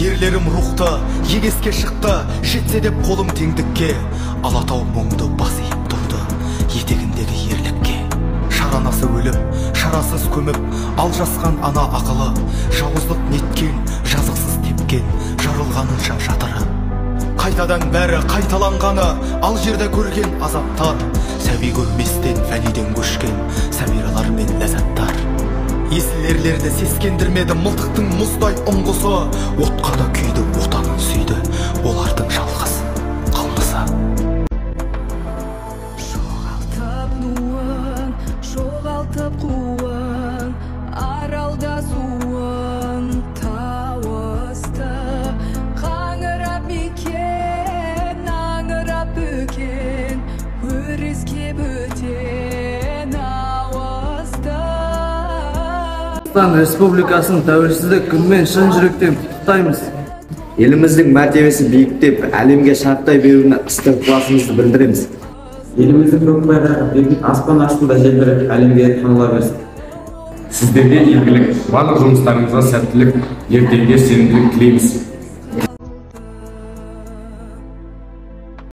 Ерлерім рухты, егеске шықты, жетсе деп қолым теңдікке. Алатау мұңды бас иіп тұрды, етегіндегі ерлікке. Шаранасы өліп, шарасыз көміп, алжасқан ана ақылы, жауыздық неткен, жазықсыз тепкен, жарылғанынша жатыры. Қайтадан бәрі қайталанғаны, ал жерде көрген азаптар, сәби көрместен фәниден көшкен сәбиралар мен ләззаттар. Есіл ерлерді сескендірмеді мылтықтың мұздай ұңғысы, отқа да күйді, отанын сүйді, олардың жалғыз қылмысы. Жоғалтып нуын, жоғалтып қуын, аралда суын тауысты. Қаңырап мекен, аңырап бөкен, өріске бөтен ауысты. Қазақстан Республикасының тәуелсіздік күнімен шын жүректен құттықтаймыз. Еліміздің мәртебесі биіктеп, әлемге шарықтай беруіне ыстық ықыласымызды білдіреміз. Еліміздің көк байрағы бейбіт аспан астында желбіреп, әлемге таныла берсін. Сіздерге игілік, барлық жұмыстарыңызға сәттілік, ертеңге сенімділік тілейміз.